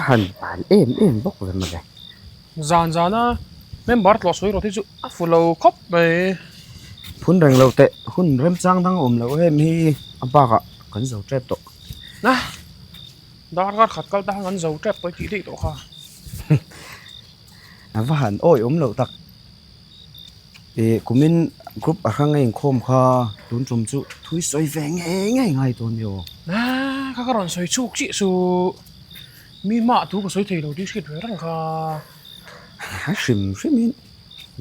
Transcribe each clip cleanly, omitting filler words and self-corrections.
han bal em em bawk ve mawle. Zan zana member tlawh sawi rawh hi chu a fu lo khawp mai. Phun reng lo teh hun remchang dang awm loh em hi a bakah kan zo tep tawh. Na, dar kar khat kal ta khan kan zo tep tawh i tih daih tawh kha. A va han awi awm loh tak. Ih kumin group a hrang a inkhawm kha tun tum chu thui sawi ve ngei ngei ngai dawn ni aw. Na, kha ka rawn sawi chhuk chiah suh. Mi hmaah thu ka sawi thei lo tih hriat ve reng kha. A hrim hrimin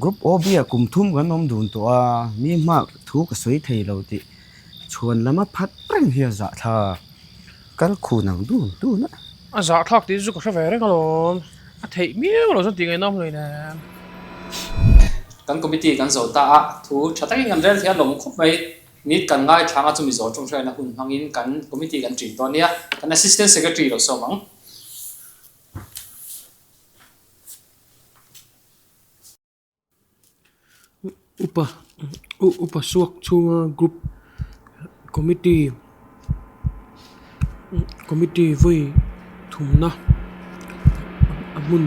group OB ah kum thum kan awm dun tawh a, mi hmaah thu ka sawi thei lo tih chhuan lama phat reng hi a zahthlak. Kal khun ang dun dun a. A zahthlak tih chu ka hre ve reng alawm. A theih miau lo chuan tih ngaihna awm hlei nen. Kan committee kan zo ta a, thu tha takin kan rel thei a lawm khawp mai. Meet kan ngaithlang a chumi zawh tawngtaina hun hmangin kan committee kan ṭin dawn nia. Kan assistant secretary lo sawm ang. Upa upa suak chhunga group committee committee vawi thumna a hmun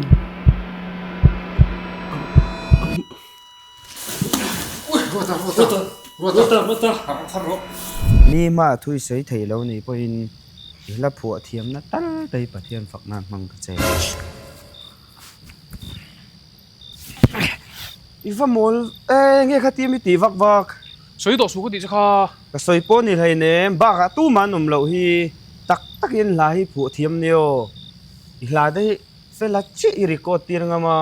Mi hma thui sawi thei lo ni pawhin i hla phuah thiamna tal te hi Pathian fak nan hmang ta che. I va mawl e nge kha tia mi tih vak vak. Sawi tawh suh ka tih che kha. Ka sawi pawh ni hleinem bakah tumah an awm loh hi tak takin hla hi phuah thiam nia aw. I hla te hi fela chiah i record tir ngam a.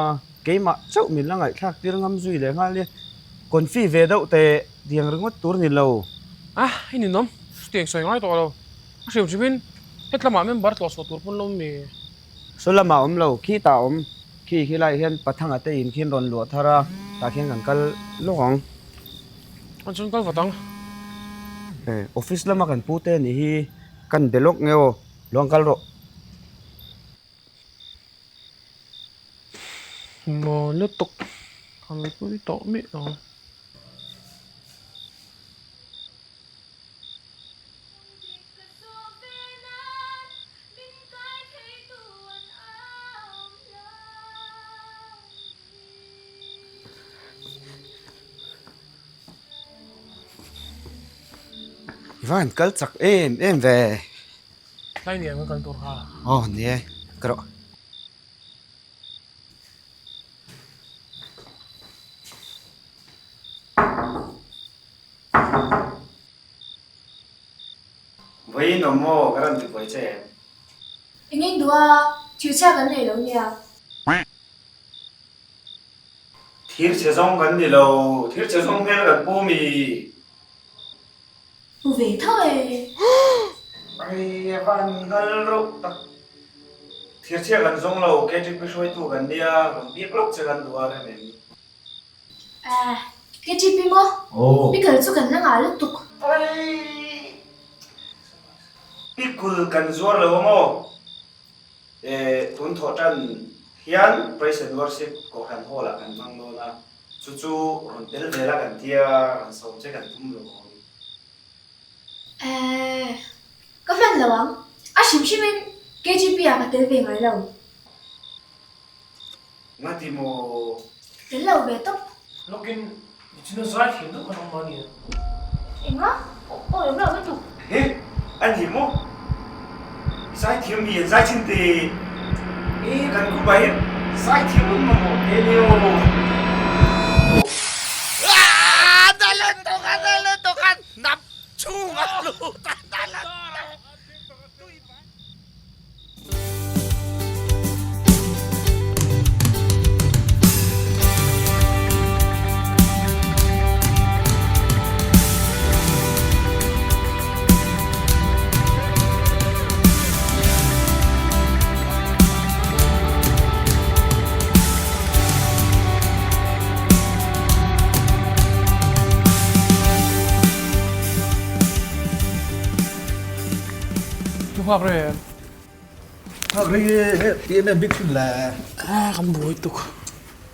Keimah chauh min la ngaihthlak tir ngam zui leh nghal nia. Confi ve deuh teh tiang ringawt tur ni lo. A, i ninawm. Chutiang sawi ngai tawh lo. A hrim hrimin hetlamah member tlawh chhuah tur pawn lo mi. Saw lamah awm lo, khi tah awm. Khi khi laiah hian Pathanga te in khian rawn luah thar a, tah khian kan kal lawk ang. An chuan kal vat ang. E, office lama kan pu te nih hi kan be lawk nge aw, lo an kal rawh. Maw lutuk kalpui tawh miah lo. I va han kal chak em em ve. Tlai ni ang kan kal tur kha. Aw ni e, ka rawh. Vawiin awm maw ka rawn ti buai che em? Eng eng duh a, thil chhia kan nei lo nia. Thir chhe zawng kan ni lo, thir chhe zawng hmel kan pu mi. Hmu ve tho e. Ai a van nghal reuh tak. Thirchhia kan zawng lo, KTP hruaitu kan nia, rawn biak lawk che kan duh a rem em? Eh, KTP maw? Aw. Pickle chu kan la ngah lutuk. Ai! Pickle kan zuar lo a maw? Eh, tun thawh tan hian Praise and Worship Kohhran Hall ah kan hmang dawn a. Chu chu rawn tel vel a kan tia rawn sawm che kan tum lo awm. Eh, ka hman lo ang. A hrim hrimin KGP ah ka tel ve ngai lo. Ngati maw? Tel lo ve tawp. Lawkin nichina zai thiam deuh kan awm a nia. Enga? Awi awm lo lutuk. He, a ni maw? I zai thiam mi an zai chin te. E, kan group ah hian zai thiam an mamawh hle nia aw. Nghak rei em? Nghak rei e, he ti em em bik thin le. A kan buai tuk.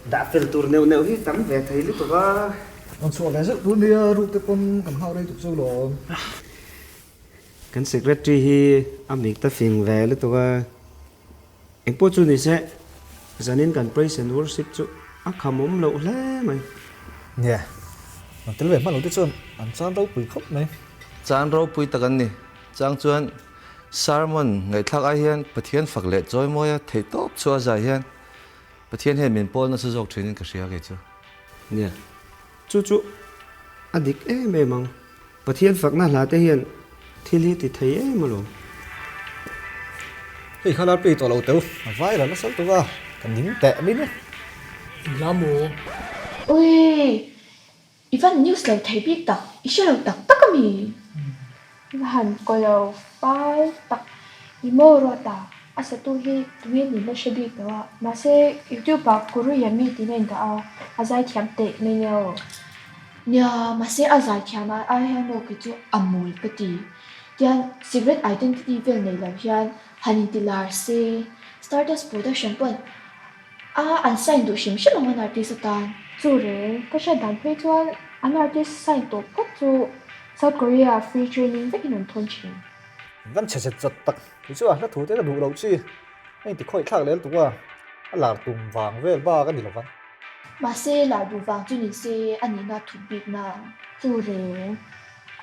Dah fel tur neuh neuh hi tam ve thei lutuk a. Rawn chhuah ve zeuh tur nia, ruk te pawn kan nghak rei tuk zeuh lawm. Kan secretary hi a mik ta fing ve lutuk a. Engpawh chu ni se, zanin kan praise and worship chu a khamawm loh hle mai. Nia, an tel ve hman lo te chuan an chan ropui khawp mai. Chan ropui tak an ni. Chang chuan sermon ngaihthlak ai hian Pathian fak leh chawimawi a theih tawp chu a zai hian Pathian hian min pawl nasa zawk thinin ka hria kei chu. Nia, chu chu a dik em em ang. Pathian fakna hla te hian thil hi ti thei em alawm. Hei kha lar play tawh lo teu, a viral nasa lutuk a, ka ning teh mai mai. Engla maw? Ui! I van news lo thei bik tak, i hre lo tak tak ami? I va han ko lo fal tak, i maw ruat a, a satu hi tunge nin la hre bik lo a, mahse youtube ah Kuruyami tih na indah a, a zaithiam teh mai nia aw. Nia, mahse a zaithiam a ai hian maw kei chu a mawl ka ti. Tian secret identity vel nei lo hian han inti lar se, Stardust production pawn a an sign duh hrim hrim ang an artist atan. Chu reng, ka hriat dan phei chuan an artist sign tawh phawt chu South Korea free training vekin an thawn thin. Van chhe zet zat tak, kei chu a hla thu te ka duh loh chi, a inti khawih thlak lel tuk a, a lar tum vang vel bak a ni lo vang. Mahse lar duh vang chu ni se a nihna thut bik na. Chu reng,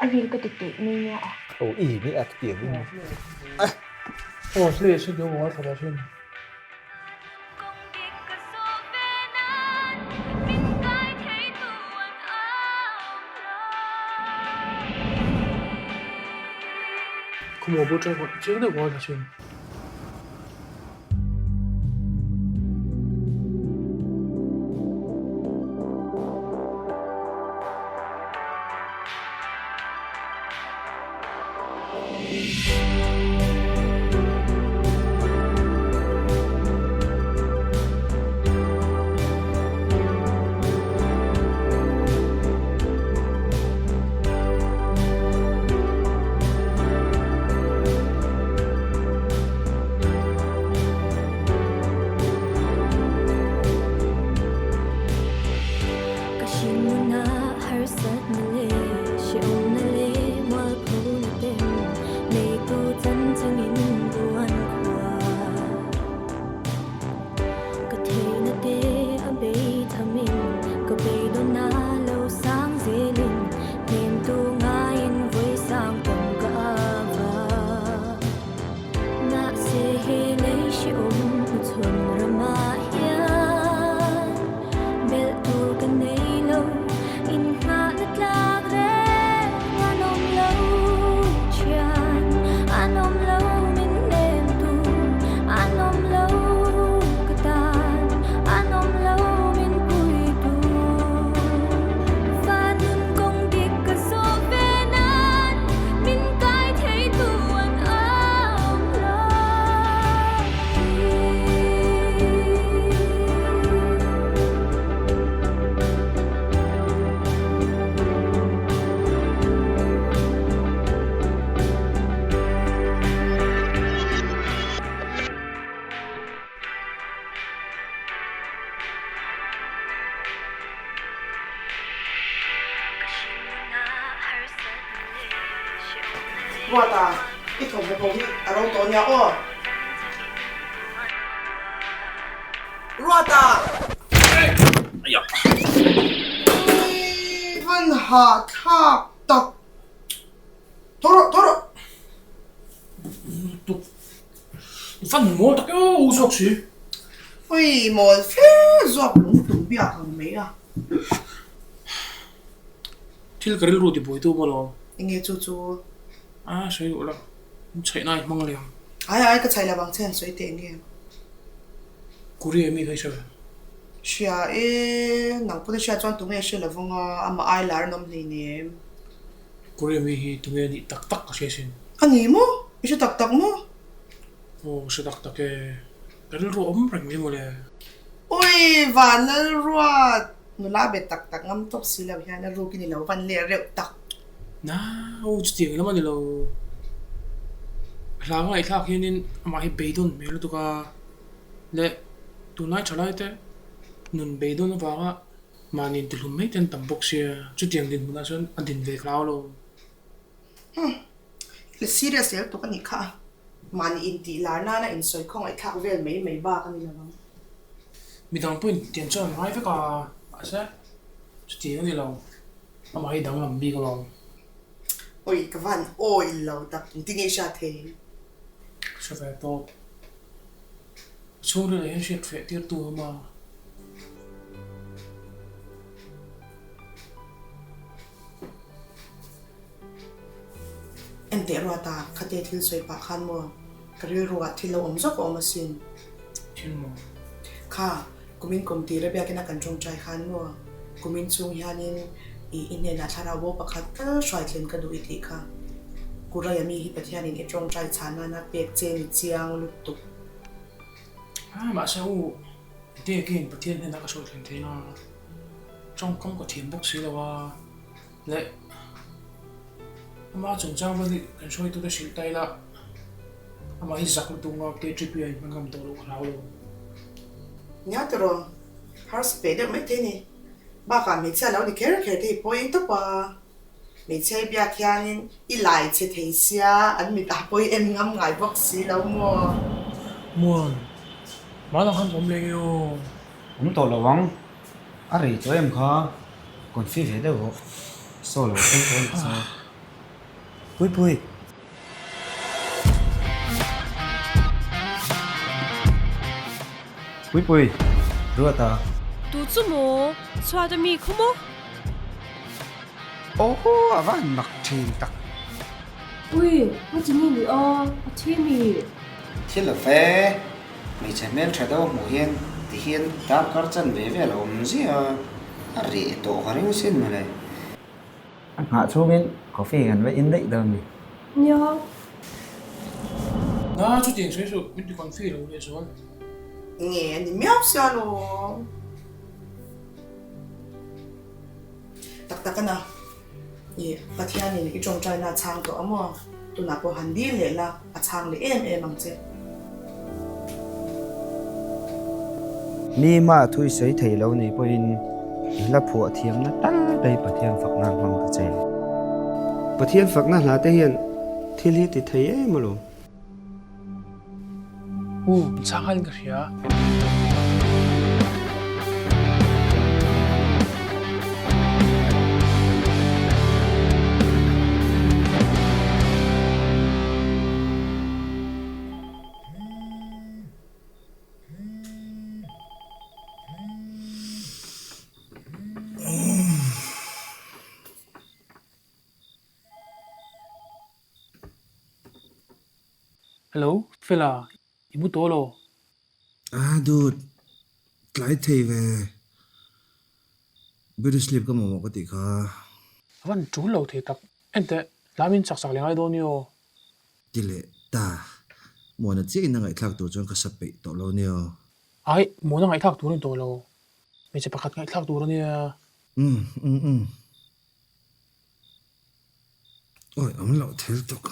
a ril ka ti teh mai nia a. Aw i ni a ti ang in. Aw hle se deuh a thla thin. Khawmuah pawh tang chiang deuh a tha thin. Ruata, i thawmhnaw pawh hi a ro tawh nia aw. Ruata! I van hahthlak tak. Tho rawh, tho rawh! Van mawl tak eo u zawk si. Ui mawl fe zawk lung tum biak ang mai a. Thil ka rilru ti buai tu maw lo. Enge chu chu? A sawi duh lo. In chhaih na i hmang leh ang. Ai ai ka chhaih lo vang che an sawi teh enge. Korea mi kha i hre ve. Hria e, nang pawn i hriat chuan tunge hre lo vang a, amah ai lar an awm hleinem. Korea mi hi tunge nih tak tak ka hria sin. A ni maw? I hre tak tak maw? Aw ka hre tak tak e. Ka rilru a awm reng mai mawle. Ui Vanlalruat! Nula be tak tak ngam tawp si lo hian a ruk i ni lo van leh reuh tak. Na u chutiang lam a ni lo. Hla ka ngaihthlak hianin amah hi beidawn hmel lutuk a leh tunlai thalai te nun beidawn avanga Mahni intihlum mai te an tam bawk sia, chutiang dinhmunah chuan a din ve hlau lo. Umm, i serious zel tuk a nih kha. Mahni intih lar nana insawi khawngaihthlak vel mai mai bak a ni lo ang. Midang pawhin tiang chuan an ngai vek a, mahse chutiang a ni lo, amah hi danglam bik alawm. Awi ka van awi lo tak, engtin nge i hriat thei? Ka hre ve tawp. Ka chhungril ah hian hriat feh tir tu a awm a. Enteh Ruata, khate thil sawi pah khan maw ka rilru ah thil lo awm zawk a awm asin. Thil maw? Kha, kumin kum tira biakin a kan tawngtai khan maw kumin chung hianin i i hnenah thlarau bo pakhat tal hruai thlen ka duh i tih kha. Kuraia mi hi Pathianin i tawngtai chhan nana pek che ni chiang lutuk. A, mahse u, Biakin Pathian hnenah ka hruai thlen theih a, tawngkam ka thiam bawk si lo a. Leh ama chungchang vel hi kan hruaitute hrilh ta ila, amah hi zak lutuk nga KTP a inhman ngam tawh loh ka hlau lo. Nia tiraw, harsa peh deuh mai thei ni. Bakah hmeichhia lo ni kher kher te hi pawi tawp a, hmeichhia i biak hianin i lai chhe thei sia an mit ah pawi en ngam ngai bawk si lo maw? Muan, hmanah khan ka awm leh nge aw? Awm tawh lo ang. A rei tawh em kha confi ve deuh rawh saw lo thleng tawh a nih chuan Pui pui. Pui pui Ruata. Tu chu maw? Chhuat a mi khaw maw? Aww a va han mak thin tak. Pui, a ti nge ni a? A thi mi? Thil a fe. Hmeichhe hmeltha deuh a hmuh hian tihian darkar chan ve vel a awm ziah a, a reh tawh ka ring sin mawle. A nghah chhungin coffee kan va in daih dawn a ni. Nia. Na chutiang sawi suh, min ti confi lo leh zual. Nge a ni miau sia lo. Tak tak a na. I Pathianin i tawngtaina a chhang tawh a maw? Tunah pawh han dil leh la, a chhang leh em em ang che. Mi hma thui sawi thei lo ni pawhin i hla phuah thiamna tal te hi Pathian fakna a hmang ta che. Pathian fakna hla te hian thil hi ti thei em alawm. U, min chhang halin ka hria. Hello, Fela, i mu tawh lo? Ah, dude, tlai thei ve. Beauty sleep ka mamawh ka tih kha. A van tul lo thei tak. Enteh, lam in chak chak leh ngai dawn i aw. Ti leh ta. Muana chiah in a ngaihthlak tur chuan ka sa peih tawh lo nia aw. Ai, Muana ngaihthlak tur a ni tawh lo. Hmeichhe pakhat ngaihthlak tur a nia. Umm, umm, umm. Awi awm loh thil tuk.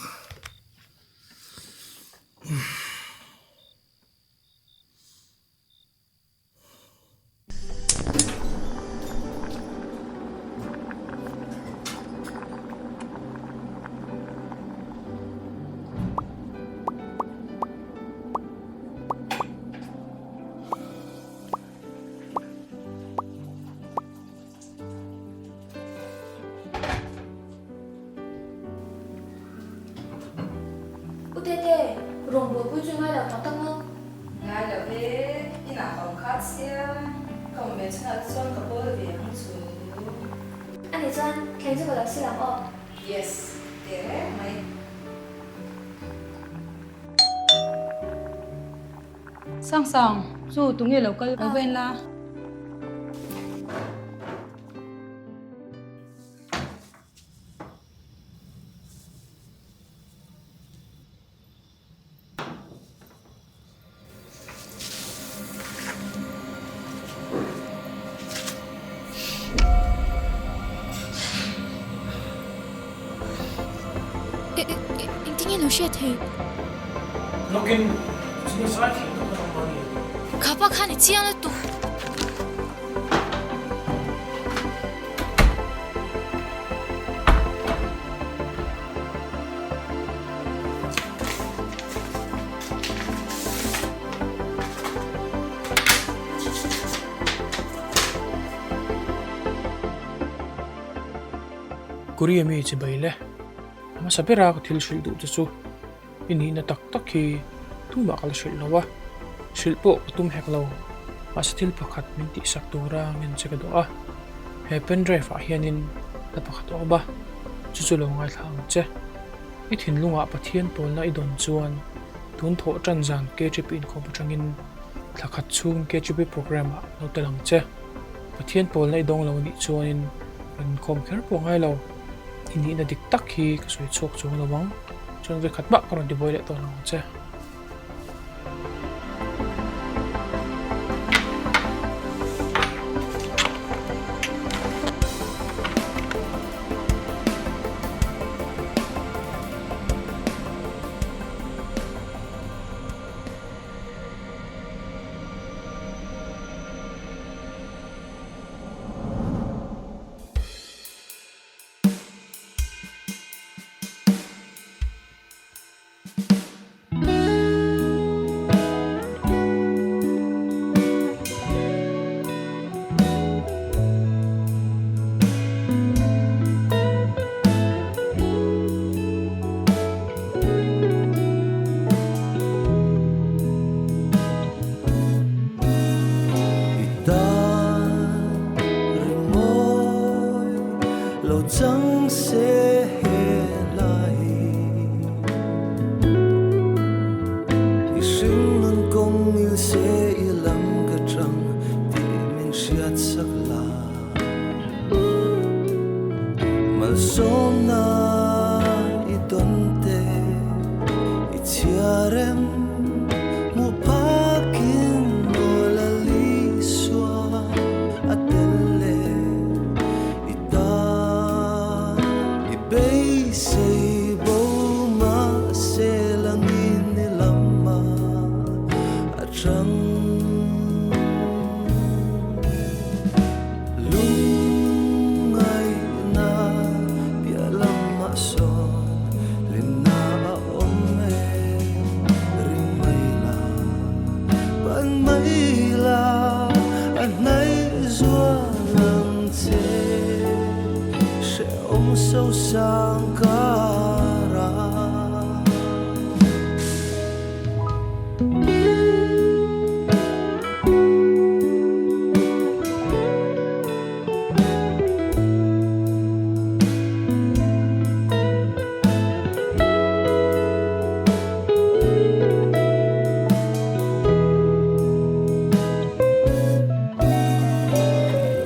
U Tete, rawngbawlpui chu i ngai lo tak tak maw? Ngai lo e, inah ka awm khat sia, ka awm ve chhunah te chuan ka bawl ve ang chu. Ani chuan thleng chu ka lo sil ang aw. Yes, teh reng mai. Sang sang, chu tunge lo kal lo ven la? Engtin nge lo hriat thei? Lawkin chu zai thiam tak tak ang a ni. Khapa khan i chiang lutuk. Korea mi chibai le. A hmasa bera ka thil hrilh duh che chu i nihna tak tak hi tumah ka la hrilh lo a, hrilh pawh ka tum hek lo. Mahse thil pakhat min tihsak tura ngen che ka duh a, he pen drive ah hianin hla pakhat a awm a, chu chu lo ngaithla ang che. I thinlungah Pathian pawlna i dawn chuan tun thawh tan zan KGP inkhawm atangin thla khat chhung KGP program ah lo tel ang che. Pathian pawlna i dawng lo anih chuanin rawn inkhawm kher pawh ngai lo. I nihna dik tak hi ka sawi chhuak chuang lo ang. Chuan vekhat mah ka rawn tibuai leh tawh lo ang che. I tan rimawi lo chang se helai. I hringnun kawng ngil se i lam ka chang tih min hriat sak la. Malsawmna i dawn te i chhiar em hmuh phakin maw la Isua a tel le i tan i beisei bo mahse langin i lamah a chang. Lungngaihna piah lamah sawn hlimna a awm e, ring mai la, pan mai la, a hnaih zual ang che, hrehawm sosang kara.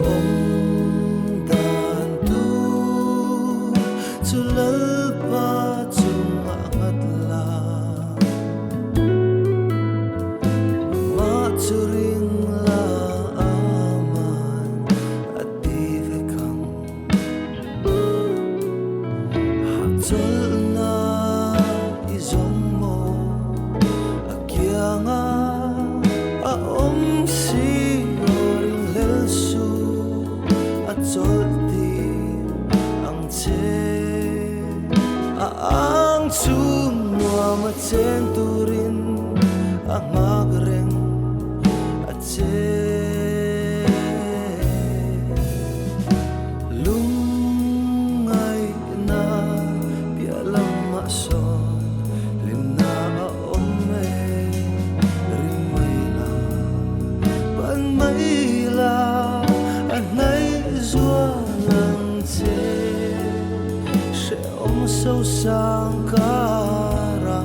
Awm dan tur chu Lalpa chungah nghat la. Amah chu ring la aman a ti vek ang. Hahchawlhna i zawng maw a kianga a awm si aw ringhlel suh a chawlh tir ang che. A ang chu nuam a cheng turin a nghak reng a che. Lungngaihna piah lamah sawn hlimna a awm e, ring mai la, pan mai la, a hnaih zual ang che. Hrehawm sosang kara.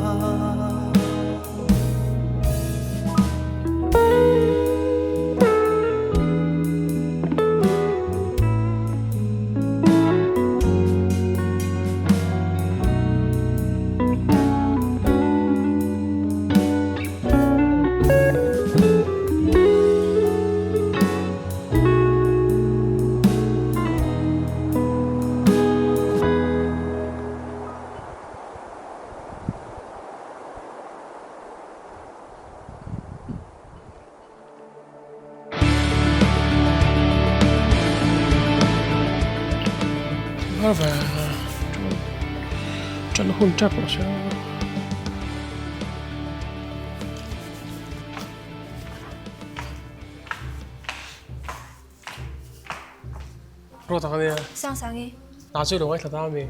Ṭan hun ṭap rawh se. Ruat a ka nia. Sang Sangi. Hna chu i lo ngaithla ta ami?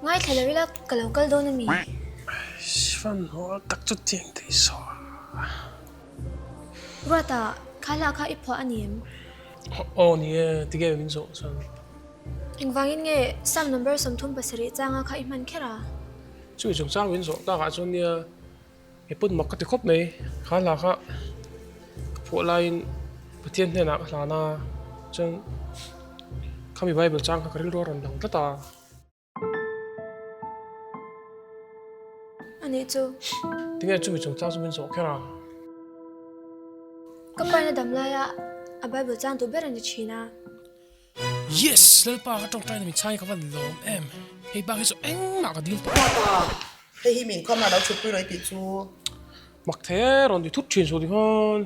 Ngaithla lo ila ka lo kal dawn ami? Hman hawl tak chu tiang thei saw a. Ruata, kha hla kha i phuah a ni em? Aw ni e, tige min zawh chuan. Engvangin nge Psalm number 37 changa kha i hman kher a? Chu i chungchang min zawh takah chuan nia i put mak ka ti khawp mai. Kha hla kha ka phuah laiin Pathian hnenah ka hlan a, chuan khami Bible chang kha ka rilru a rawn lang tlat a. Anih chu. Tinge chumi chungchang chu min zawh kher a? Ka paina dam laia a Bible chang duh ber a ni thin a. Yes! Lalpa ka tawngtaina min chhang hi ka van lawm em. Hei bak hi chu engmah ka dil tawh. Papa, hei hi min khawmna lo chhutpui rawih tih chu. Mak thei e, rawn ti thut thin suh ti khan.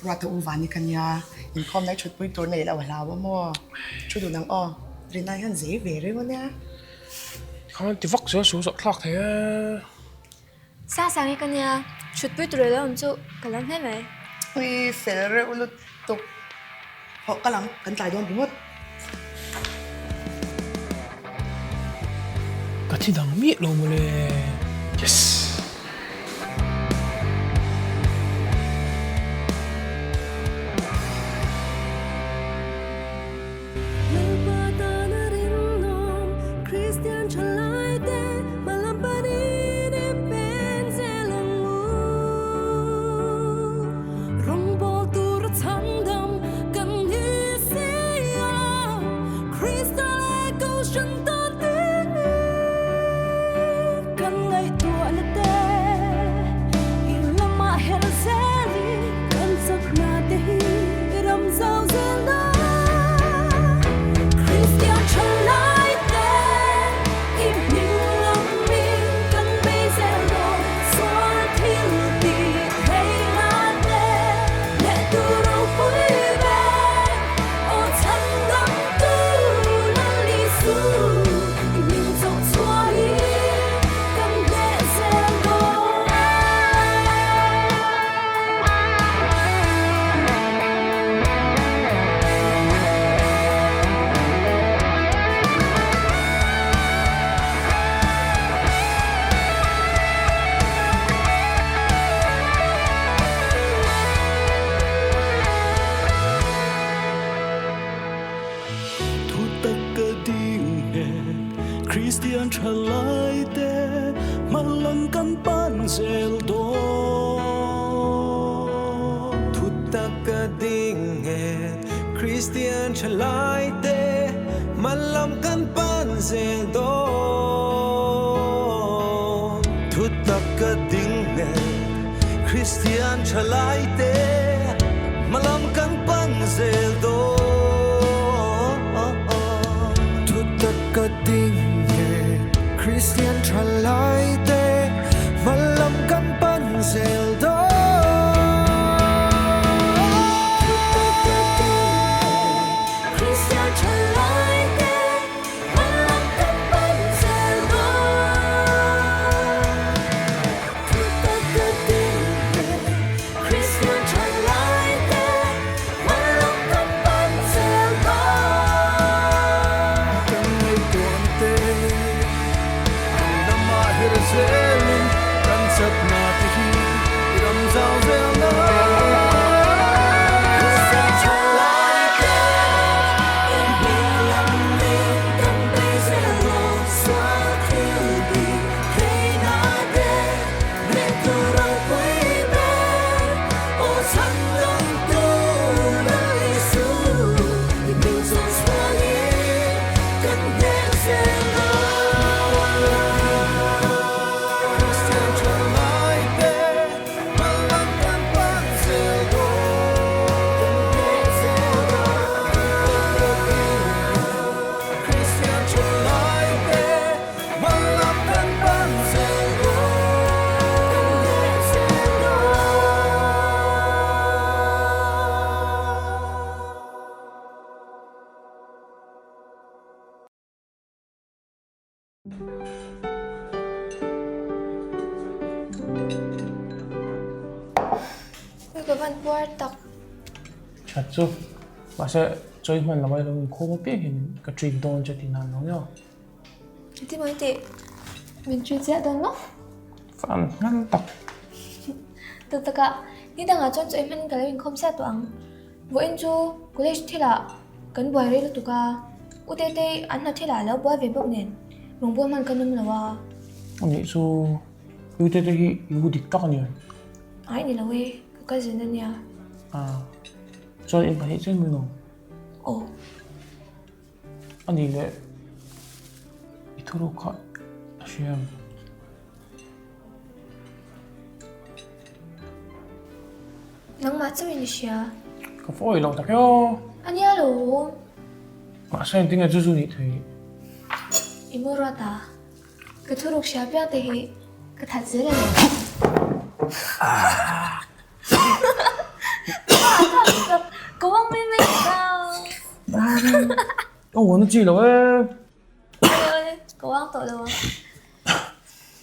Ruata u vani ka nia, inkhawmna i thutpui tur nei lo a hlau a maw? Thu duh nang aw, Rina hian zei ve reuh a nia. Tikhan ti vak zel suh zawh thlak thei e. Sangsangi ka nia, thutpui tur ilo awm chu ka lo hle mai. Ui fel reuh lutuk. Hawh ka lang, kan tlai dawn ringawt. Ka thi dang miah lo mawle. Yes! Thutak ka ding nghet Kristian thalai te hmalam kan pan zel dawn. Thutak ka ding nghet Kristian thalai te hmalam kan pan zel dawn. Thutak ka ding nghet Kristian thalai te hmalam kan pan zel dawn. Thutak ka ding nghet Kristian thalai te hmalam kan pan zel dawn. Thutak ka ding nghet Kristian thalai te hmalam kan pan zel dawn. Thutak ka ding nghet Kristian thalai te hmalam kan pan zel dawn. Kan ngaihtuahna te an lamah her zelin kan chakna te hi i ram zau zel na. Kristian thalai te i hming lam min kan bei zel dawn sual thil tih theihna te hneh tur ropui ber aw chhan dawngtu Lal Isu i hming chuan sualin kan hneh zel dawn. Kristian thalai te hmalam kan pan zel dawn. Kan hneh zel dawn. Kristian thalai te hmalam kan pan zel dawn. Kan hneh zel dawn. Ui ka van puar tak. That chu. Mahse. Chawi hman lo ai lo inkhawm apiang hian ka treat dawn che tih nan lo nia. Ti mai teh, min treat ziah dawn maw? Fan ngan tak. Tak tak ah, ni dangah chuan chawi hmanin ka lo inkhawm chiah tawh ang. Vawiin chu college thilah kan buai rei lutuk a, U Tetei an hna thilah a lo buai ve bawk nen rawngbâwl hman ka nawm lo a. Anih chu U Tetei hi i u dik tak a ni. Ai ni lo e, ka cousin a nia. Ah. Chuan in pahnih chen mai lo. Aw. A nih leh i thuruk kha a hria em? Nangmah chauhin i hria. Ka fawi lo tak e aw. A nia lo. Mahse engtin nge chu chu nih theih? I mu ruat a. Ka thuruk hria piang te hi ka that zel a ni. Ka wang mai mai ta. Ka uan a chi lo e. Ka wang tawh lo ang.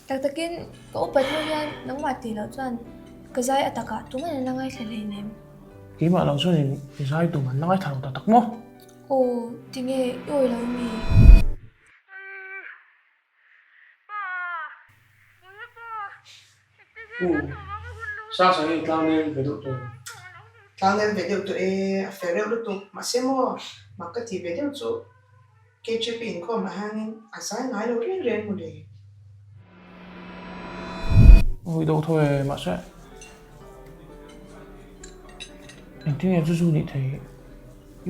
Tak takin ka upat hnu hian nangmah tih loh chuan ka zai a takah tuman an la ngaithla hleinem. Keimah lo chuan i zai tum an la ngaithla lo tak tak maw? Aw, tinge i awih lo mi? U, Sasa hi tlangnel ve deuh tawh em? Tlangnel ve deuh tawh e, a fel reuh lutuk. Mahse maw, mak ka tih ve deuh chu KGP inkhawmah hianin a zai ngai lo reng reng mawle. Ui deuh tho e, mahse engtin nge chu chu nih theih?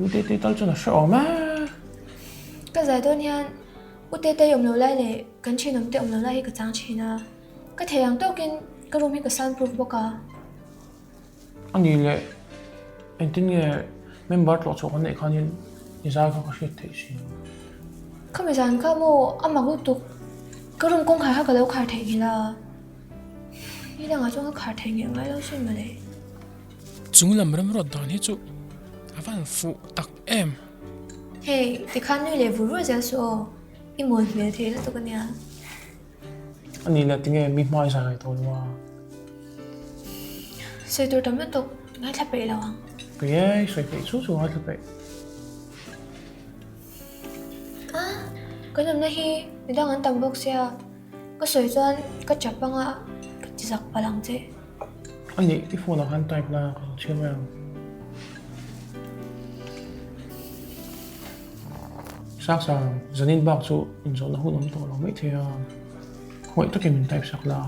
U Tetei tal chuan a hrehawm e. Ka zai dawn hian U Tetei awm lo lai leh kan thinawm te awm lo lai hi ka chang thin a. Ka thei ang tawkin ka room hi ka sound proof bawk a. A nih leh engtin nge member tlawh chhuah kan neih khanin i zai kha ka hriat theih si lo. Khami zan kha maw a mak lutuk ka room kawngkhar kha ka lo khar theihnghilh a. Ni dangah chuan ka khar theihnghilh ngai lo sin mawle. Chung lam remruat dan hi chu a van fuh tak em. Hei tikhan nui leh vur vur zel suh aw, i mawl hmel thei lutuk ania. A nih leh tinge mi hmai zai ngaih tawh lo a? Sawi tur tam lutuk ngaithla peih lo ang. Peih e, sawi peih chu chu ngaithla peih. A, kan awmna hi midang an tam bawk sia, ka sawi chuan ka chap anga ka ti zak palh ang che. A nih, i phone ah khan type la ka lo chhiar mai ang. Sangsang, zanin bak chu inzawhna hun awm tawh lo mai thei a, khawngaih takin min type sak la.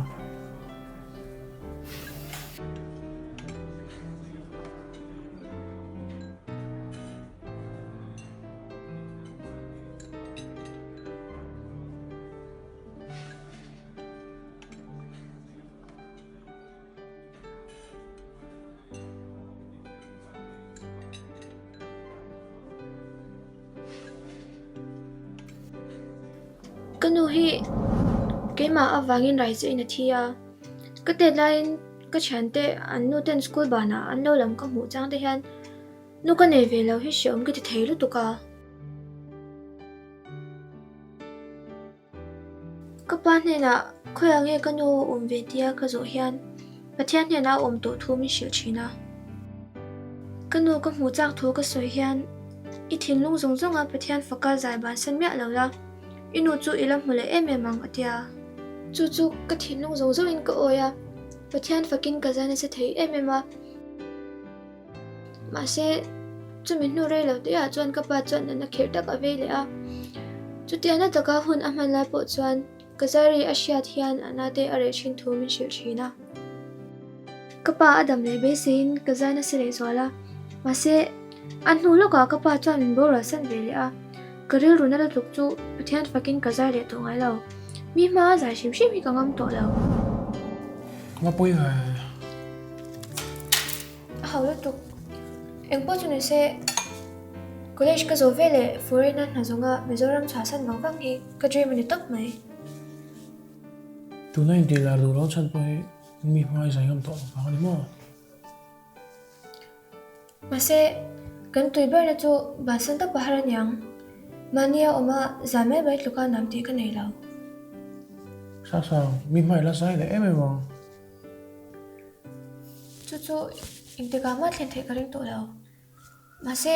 Ka nu hi keimah avangin rai che in a thi a, ka tet laiin ka thiante an nu ten school banah an lo lam ka hmuh chang te hian nu ka nei ve lo hi hreawm ka ti thei lutuk a. Ka pa hnenah khawiah nge ka nu a awm ve tia ka zawh hian Pathian hnenah a awm tawh thu min hrilh thin a. Ka nu ka hmuh chak thu ka sawi hian i thinlung zawng zawnga Pathian faka zai bansan miah lo la, i nu chu i la hmu leh em em ang a tia. Chu chu ka thinlung zawng zawngin ka awi a, Pathian fakin ka zai nasa thei em em a. Mahse, chumi hnu rei lo tihah chuan ka pa chuan natna khirh tak a vei leh a. Chutia na taka hun a hman lai pawh chuan ka zai ri a hriat hian a nate a reh thin thu min hrilh thin a. Ka pa a dam leh beiseiin ka zai nasa leh zual a. Mahse, a hnu lawkah ka pa chuan min boral san ve leh a. Ka rilru na lutuk chu Pathian fakin ka zai leh tawh ngai lo. Mi hma a zai hrim hrim hi ka ngam tawh lo. Ka pawi ve. A hau lutuk. Engpawh chu ni se, college ka zawh ve leh foreign a hna zawnga Mizoram chhuahsan vang vang hi ka dream a ni tawp mai. Tuna intih lar duh lo chhan pawh hi mi hmai zai ngam tawh lo vang a ni maw? Mahse, kan tui berna chu bansan tak pahar a niang. Mahnia awma zai mai mai tluka nam tih ka nei lo. Sasang, mi hmai la zai leh em em ang. Chu chu engtikah mah thlen theih ka ring tawh lo. Mahse,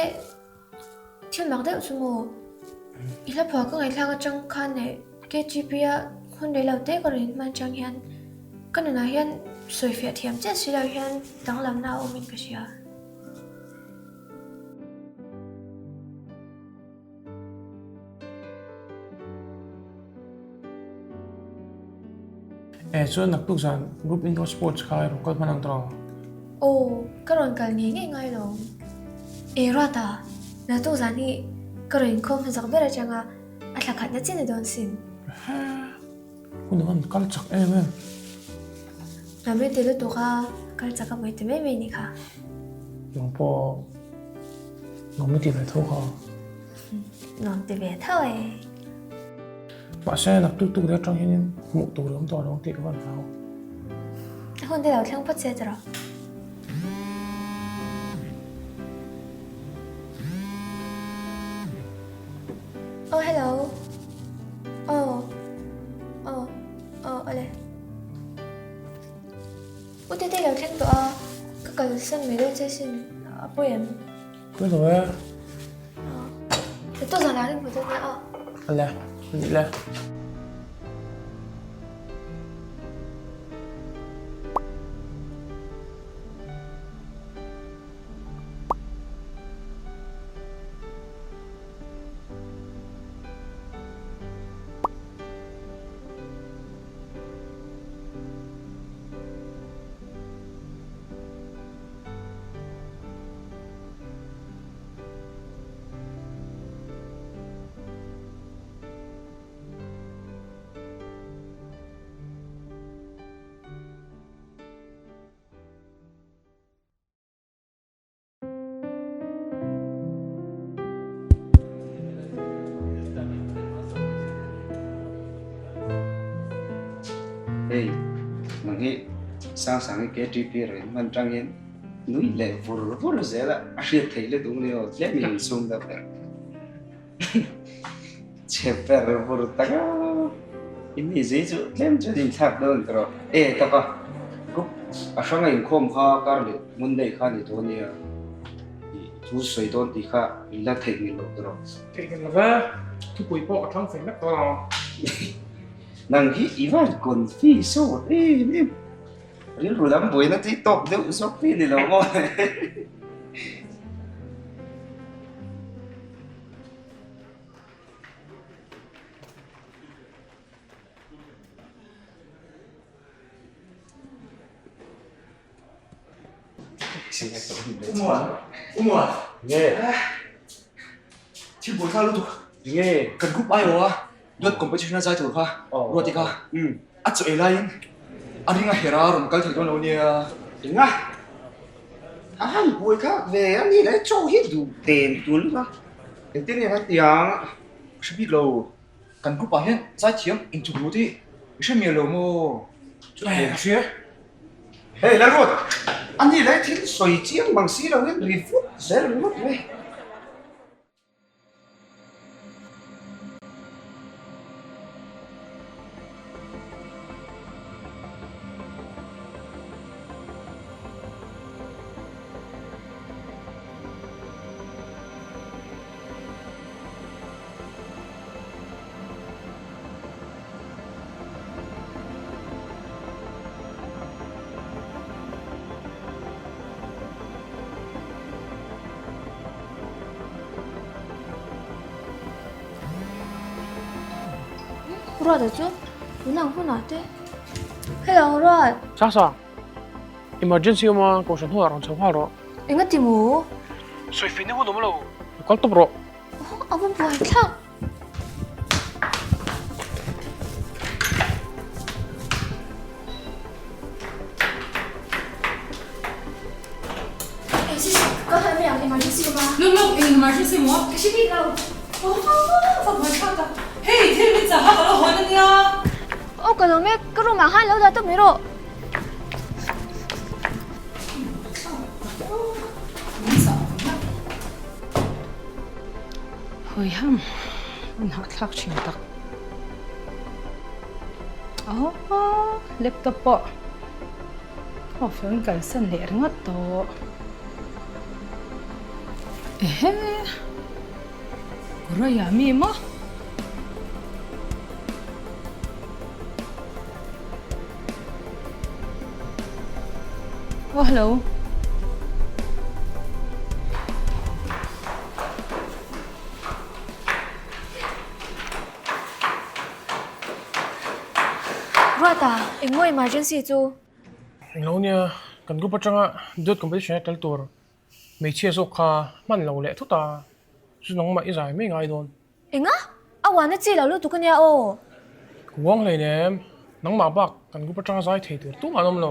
Thil mak deuh chu maw? I hla phuah ka ngaihthlak atang khan leh KTP-a hun rei lo te ka rawn inhman chang hian ka nunah hian sawifiah thiam chiah si lo hian danglamna a awmin ka hria. E chuan naktuk zan group indoor sports kha i rawn kal hman ang tawh? Aw, ka rawn kal ngei ngei ngai lo. E Ruata, naktuk zan hi ka rawn inkhawm hmasak ber atanga a thla khatna chin a dawn sin. He, hun ang an kal chak em em. Hnam i ti lutuk a, kal chak a mai ti mai mai ni kha. Nang pawh nuam i ti ve tho kha. Nuam ti ve tho e. Mahse naktuk tuk leh atang hianin hmuh tur a awm tawh lo ang tih ka van hlau. A hun te lo thleng phawt se tawh. Oh hello. Oh. Oh. Oh awle. U Tete lo thleng tawh a, ka kalsan mai dawn che sin a pawi em? Pawi lo e. Ka tu zan ah rin hmu dawn nia aw. Awle, ni le. Hei, nang hi Sangsangi KTP rawn hman tangin nui leh vur vur zel a, a hriat theih lutuk ni aw, tlem in insum deuh ber. Chhe ber vur tak a, i mi zui chu tlem chuan inthlak dawn ta rawh. E taka, group a hranga inkhawm kha kar leh Monday kha ni dawn nia, i thu sawi dawn tih kha i la theihnghilh loh ta rawh. Theihnghilh lo ve, thupui pawh ka thlang fei vek tawh lo. Nang hi i van confi sawt em em. Rilru lam buaina chu i tawk deuh zawk hi ni lo maw? Umuan, umuan. Nge. Thil buai kha lutuk. Nge. Kan group ai aw a. Duat competition a zai tur kha Ruati kha a chaw ei laiin a ring a her a rawn kal thei dawn lo nia. Enga? A han buai thlak ve a ni le chaw hi duh ten tul a engtin nge kan ti ang? Ka hre bik lo, kan group ah hian zai thiam inchuk lut hi i hre mial lo maw? Ka hria. Hei Lalruat, a ni le thil sawi chiang mang si lo in ri vut zel ringawt mai. Ruata chu tunah hunah te Hello Ruat. Sasa, emergency awm a, kohhran hnuah rawn chho nghal rawh. Enga ti maw? Sawi fihna hun awm lo, lo kal tawp rawh. A va buai thlak. Aw ka lo mek ka room ah khan lo dah tawp mai rawh. Hawi ham an hahthlak thin tak. Aww laptop pawh off lo in kalsan leh ringawt tawh. Ehe. Korea mi maw? Oh hello. Ruata, eng maw emergency chu? Englo nia, kan group atanga duet competition a tel tur hmeichhia zawk kha hman lo leh thut a, chu nangmah i zai mai ngai dawn. Enga? A uana chi lo lutuk ania aw. Ka uang hleinem, nangmah bak kan group atanga zai thei tur tumah an awm lo.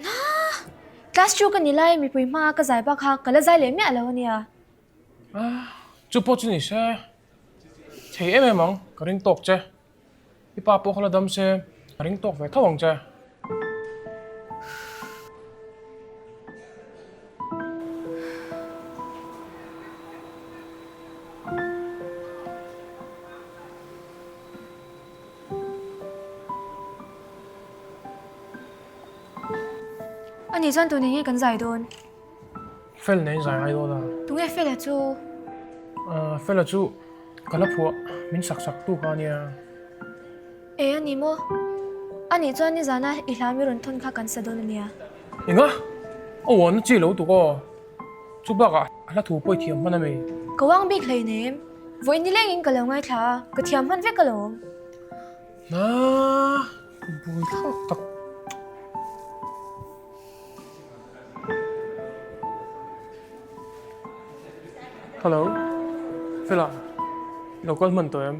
Naa! Class chu ka ni lai mipui hmaa ka zai bak kha ka la zai leh miah lo ania. Ah, chu pawh chu ni se. Thei em em ang, ka ring tawk che. I pa pawh kha la dam se, ka ring tawk ve tho ang che. A nih chuan tun enge kan zai dawn? Fel nen zai ngai dawn a. Tunge Fela chu? Fela chu ka la phuah min sak sak tu kha a nia. E a ni maw? A nih chuan nizana i hla mi rawn thawn kha kan sa dawn a nia. Enga? A uan na chi lo tuk aw. Chu bakah a hla thu pawh i thiam hman a mi? Ka uang bik hleinem. Vawi nilengin ka lo ngaithla a, ka thiam hman vek alawm. Naa, buai thlak tak. Hello, Fela, i lo kal hman tawh em?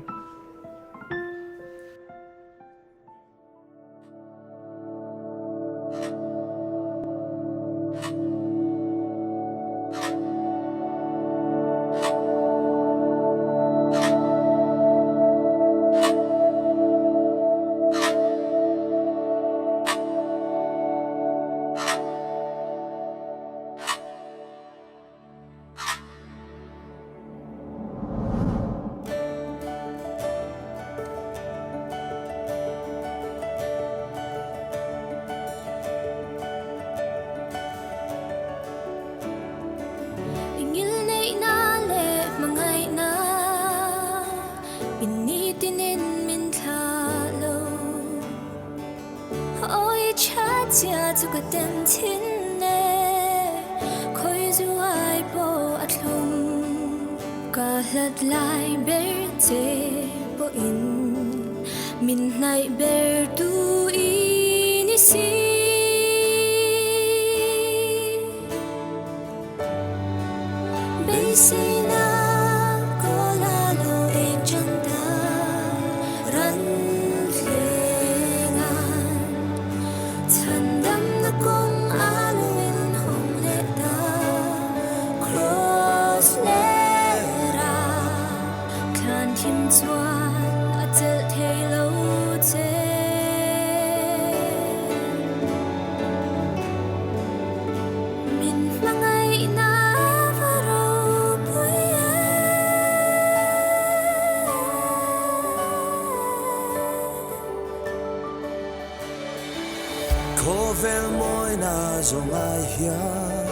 Khawvel mawina zawng ai hian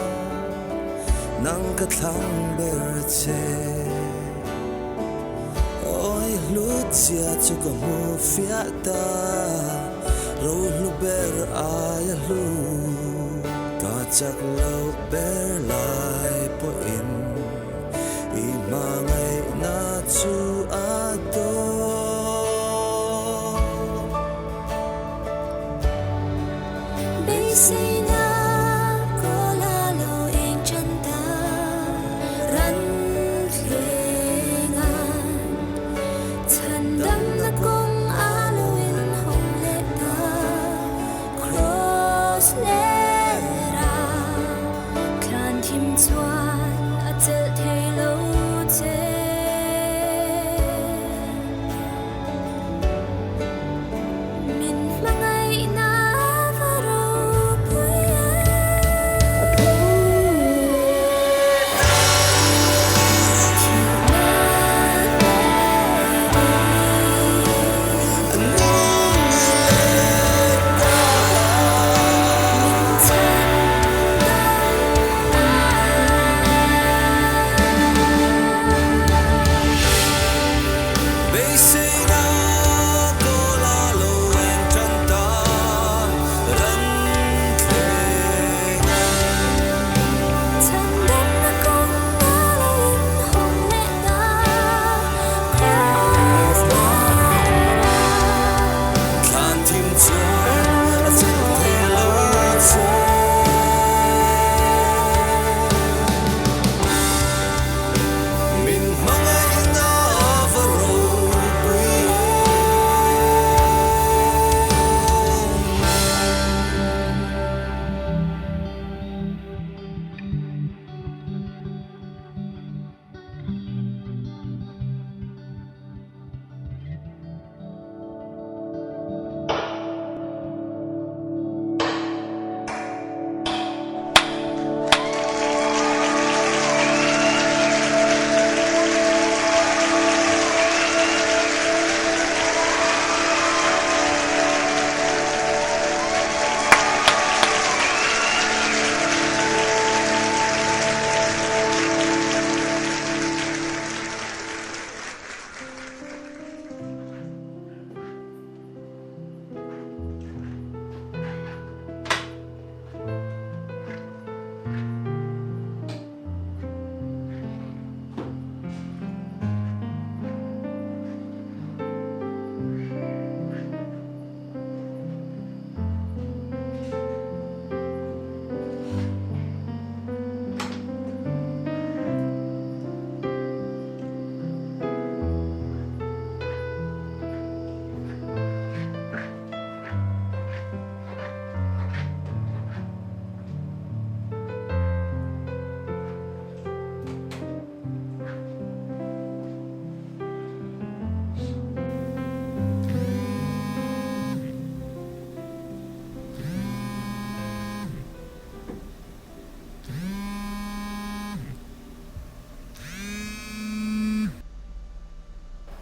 nang ka thlang ber che. Awi hlut zia chu ka hmu fiah ta, ro hlu ber aia hlu. Ka chak loh ber lai pawhin i hmangaihna chu a dawn. Beiseina kawl a lo eng tan ta, ran thleng a chhan damna kawng a lo inhawng leh ta, Cross leh ra thlan thim chuan.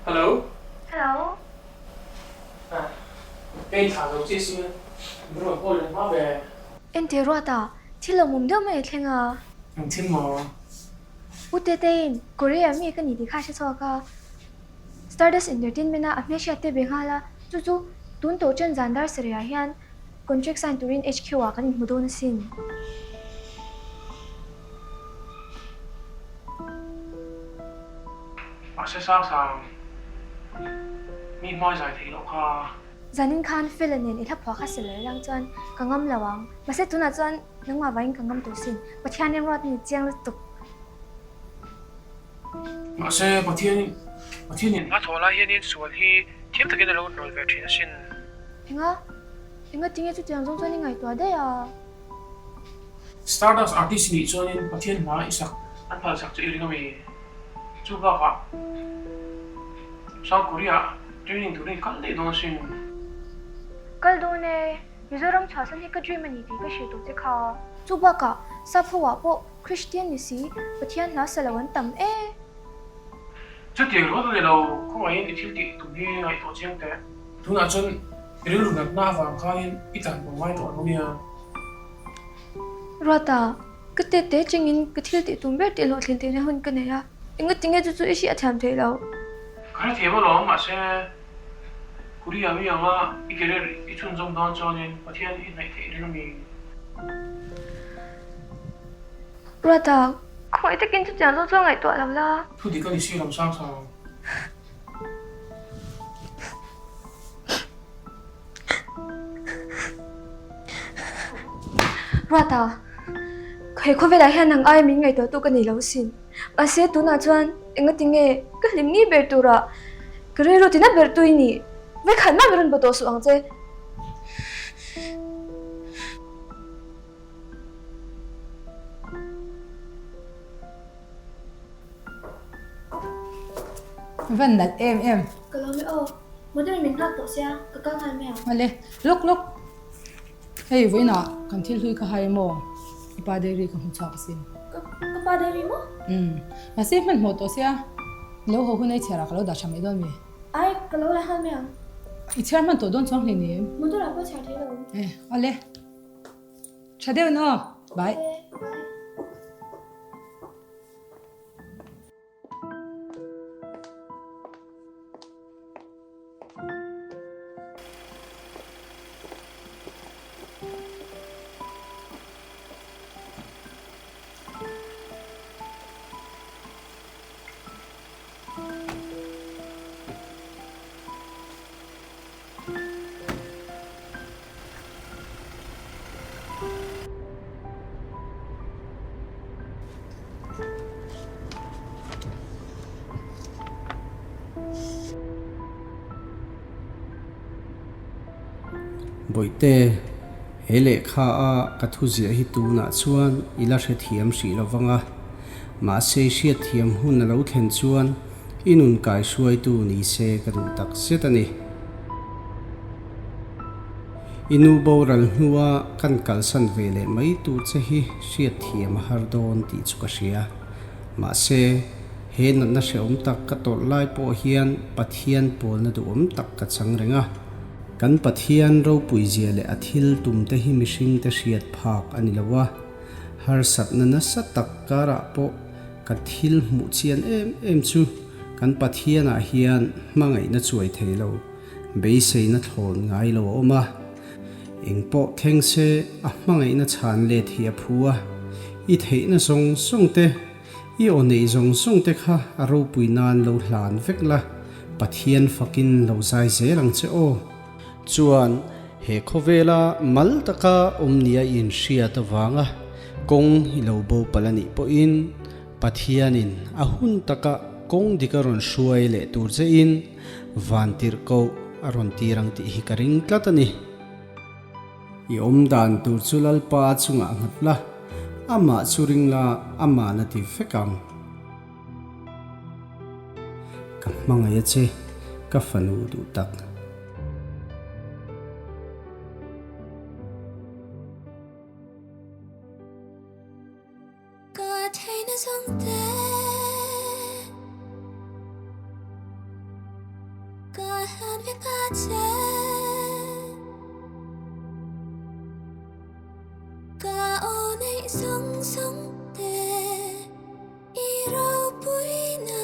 Hello. Hello. Ah, ka inthlah zo chiah sia, min rawn call leh hma ve. Enteh Ruata, thil lo mum deuh mai a thleng a. Eng thil maw? U Tetein, Korea mi ka ni tih kha a hre chhuak a. Stardust Entertainment a a hmelhriat te be nghal a, chu chu tun tawh chen zan dar sarih ah hian contract sign turin HQ ah kan inhmu dawn asin. Mahse sang sang, mi hmai zai theih loh kha. Zanin khan Fela nen i hla phuah kha sel reng chuan ka ngam lo ang. Mahse tunah chuan nangmah vangin ka ngam tawh sin. Pathian remruat ni chiang lutuk. Mahse Pathianin Pathianin a thawh lai hianin sual hi thiam takin a lo nawl ve thin asin. Enga? Enga tinge chutiang zawng chuan i ngaihtuah daih a? Stardust artist nih chuanin Pathian hna i sak an phal sak chu i ring a mi? Chu bakah South Korea ah training turin i kal daih dawn asin. Kal dawn e, Mizoram chhuahsan hi ka dream a ni tih ka hrilh tawh che kha. Chu bakah Sap ho ah pawh Kristian ni si, Pathian hla sa lo an tam e. Chutiang ringawt a ni lo, khawngaihin i thil tih tum hi ngaihtuah chiang teh. Tunah chuan i rilru natna avang khanin i tlan bo ngai tawh lo nia. Ruata, ka tet te chengin ka thil tih tum ber tih hlawhtlin theihna hun ka nei a, engatinge chu chu i hriat thiam theih loh? Ka hrethiam alawm, mahse Korea mi anga i career i chhunzawm dawn chuanin Pathian i hnaih theih reng a mi? Ruata, khawngaih takin chutiang zawng chuan ngaihtuah lo la. Thu dik a ni si lam sang sang. Ruata, he khawvelah hian nang ai min ngaihtuah tu ka nei lo sin. Mahse tunah chuan engatinge ka hlim ni ber turah ka rilru tina ber tu i nih? Vekhat mah min rawn bu tawh suh ang che. Van nalh em em. Ka lo mi aw. Motor in min nghak tawh sia, ka kal nghal mai ang. Awle, lawk lawk. Hei vawiinah kan thil hlui ka hai maw? I pa diary ka hmu chhuak asin. Ka ka pa diary maw? Umm, mahse hmanhmawh tawh sia, i lo haw hun a i chhiarah ka lo dah tha mai dawn mi? Ai, ka lo la nghal mai ang. I chhiar hman tawh dawn chuang hlei ni em? Motor ah pawh chhiar thei lo. E, awle. Tha deuh in aw. Bye. Bye. Bawihte, he lehkha a ka thu ziah hi tunah chuan i la hrethiam hrih lo vang a, mahse i hriatthiam hun a lo thlen chuan I nun kaihruaitu ni se ka duh tak zet a ni. I nu boral hnua kan kalsan ve leh mai tur che hi hriatthiam a har dawn tih chu ka hria. Mahse, he natna hrehawm tak ka tawrh lai pawh hian Pathian pawlna duhawm tak ka chang reng a. Kan Pathian ropuizia leh a thil tumte hi mihringte hriat phak a ni lo a, harsatna nasa tak karah pawh Ka thil hmuh chian em em chu kan Pathianah hian hmangaihna chuai thei lo, beiseina thlawn ngai lo a awm a. Eng pawh thleng se a hmangaihna chhan let hi a phu a. I theihna zawng zawng te, i aw neih zawng zawng te kha a ropui nan lo hlan vek la, Pathian fakin lo zai zel ang che aw. Chuan he khawvela mal taka awm nia i inhriat avanga kawng i lo bo palh a nih pawhin Pathianin a hun taka kawng dik a rawn hruai leh tur chein vantirhkoh a rawn tir ang tih hi ka ring tlat a ni. I awm dan tur chu Lalpa chungah nghat la, amah chu ring la, ama'n a ti vek ang. Ka hmangaih a che, ka fanu duh tak. Ka theihna zawng te. hlan vek a che. Ka aw neih zawng zawng te i ropui na.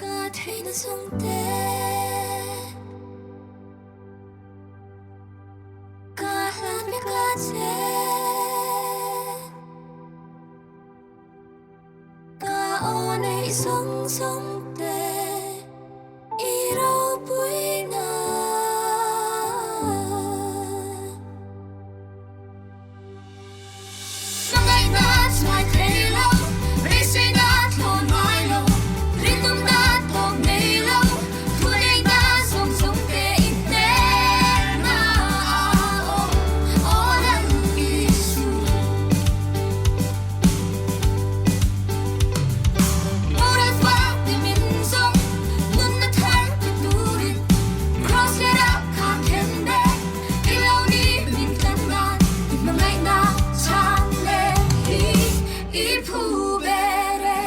Ka theihna zawng te. Ka hlan vek a che. Ka aw neih zawng zawng te i ropui na. Hmangaihna chuai thei lo, beiseina thlawn ngai lo, rinawmna tawp nei lo, thuneihna zawng zawng te i hnenah a awm, aw Lal Isu. Moral fak ti min zawng, nunna thar pe turin, Kraws leh rak kha khen be. I lo ni min tlan nan i hmangaihna chhan leh hi i phu ber e.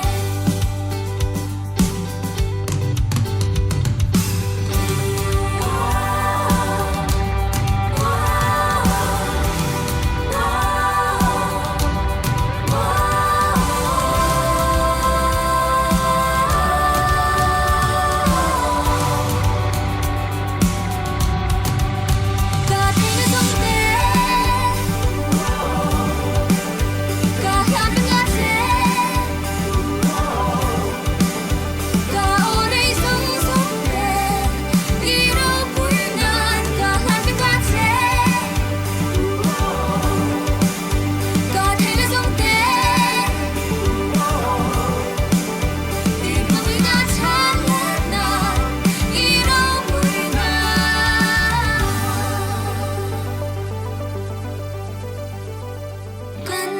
Kan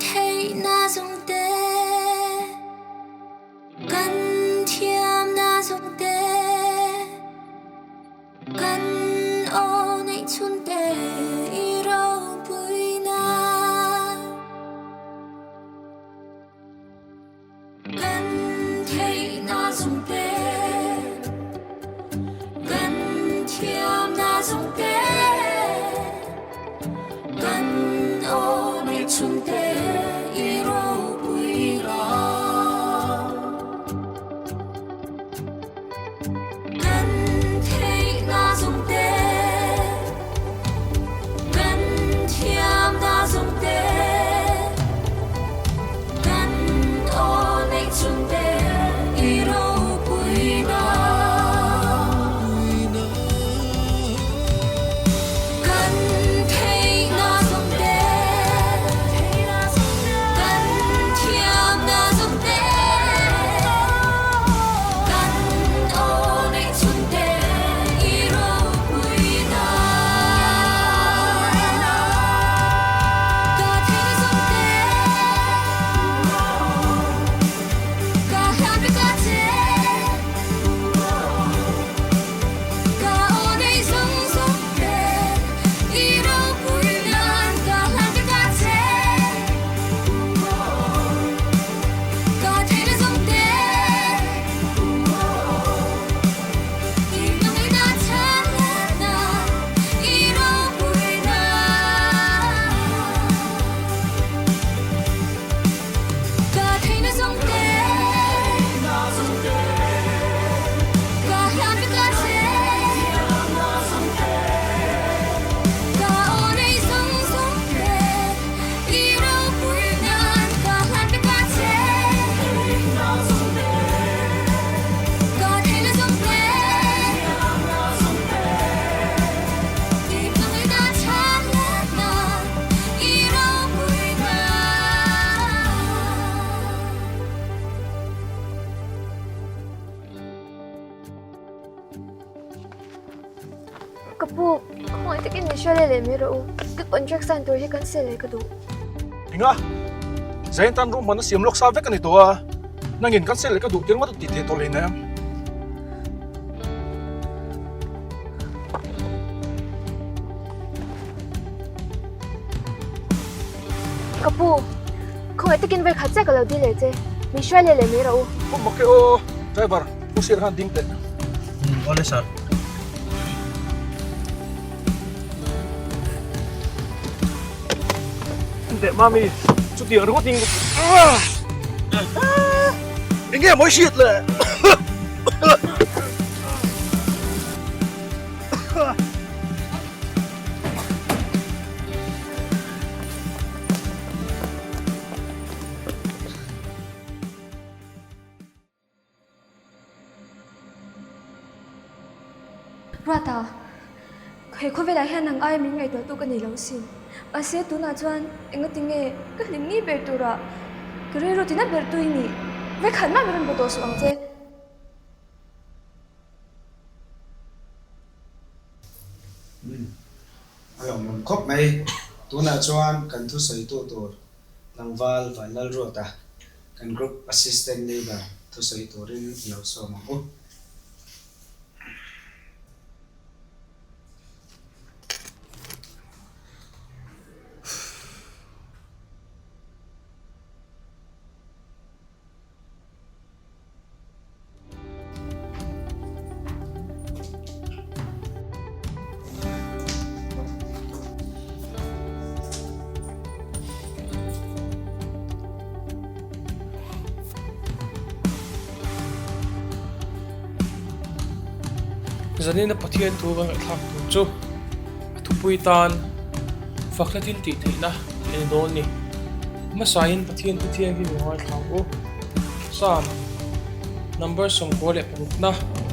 theihna zawng te, kan thiamna zawng te, kan aw neih chhun te i ropuina. Kan theihna zawng te, kan thiamna zawng te, kan aw neih chhun te i ropui ram. Kan theihna zawng te, kan thiamna zawng te, kan aw neih chhun te i ropui na. Kan theihna zawng te, kan thiamna zawng te, kan aw neih chhun te i ropui na. Ka theihna zawng te, ka hlan vek a che. Ka aw neih zawng zawng te i ropui nan ka hlan vek a che. Ka theihna zawng te i hmangaihna chhan leh nan i ropui nan. Ka theihna zawng te, ka hlan vek a che. Ka aw nei zawng zawng te, i ropui nan ka hlan vek a che. Ka theihna zawng te, i hmangaihna chhan leh nan i ropui nan. Ka pu, khawngaih takin min hria leh leh mai rawh u. Ka contract sign tur hi cancel leh ka duh. Enga? Zain tan room hman a siam lawk sa vek a ni tawh a. Nangin cancel leh ka duh tir ngawt a tih theih tawh hleinem. Ka pu, Khawngaih takin vawi khat chiah ka lo dil leh che. Min hruai leh leh mai rawh u. Awm mak e aw, driver, Pu Sir khan ding teh. Awle sir. Teh mami, chutiang ringawt in Enge mawi hriat le? Ruata, he khawvelah hian nang aia min ngaihtuahtu ka nei lo asin. Mahse tunah chuan engati nge ka hlim ni ber turah ka rilru tina ber tui ni? Vekhat mah min rawn bu tawh suh ang che. Umm, a lawmawm khawp mai. Tunah chuan kan thusawitu tur tlangval Vanlalruata, kan group assistant leader thusawi turin i lo sawm ang u. Zanina Pathian thu ka ngaihthlak tur chu a thupui tan fakna thil tih theihna tih a ni dawn ni. Hmasain Pathian thu thianghlim i ngaithla ang u. Psalm number 96.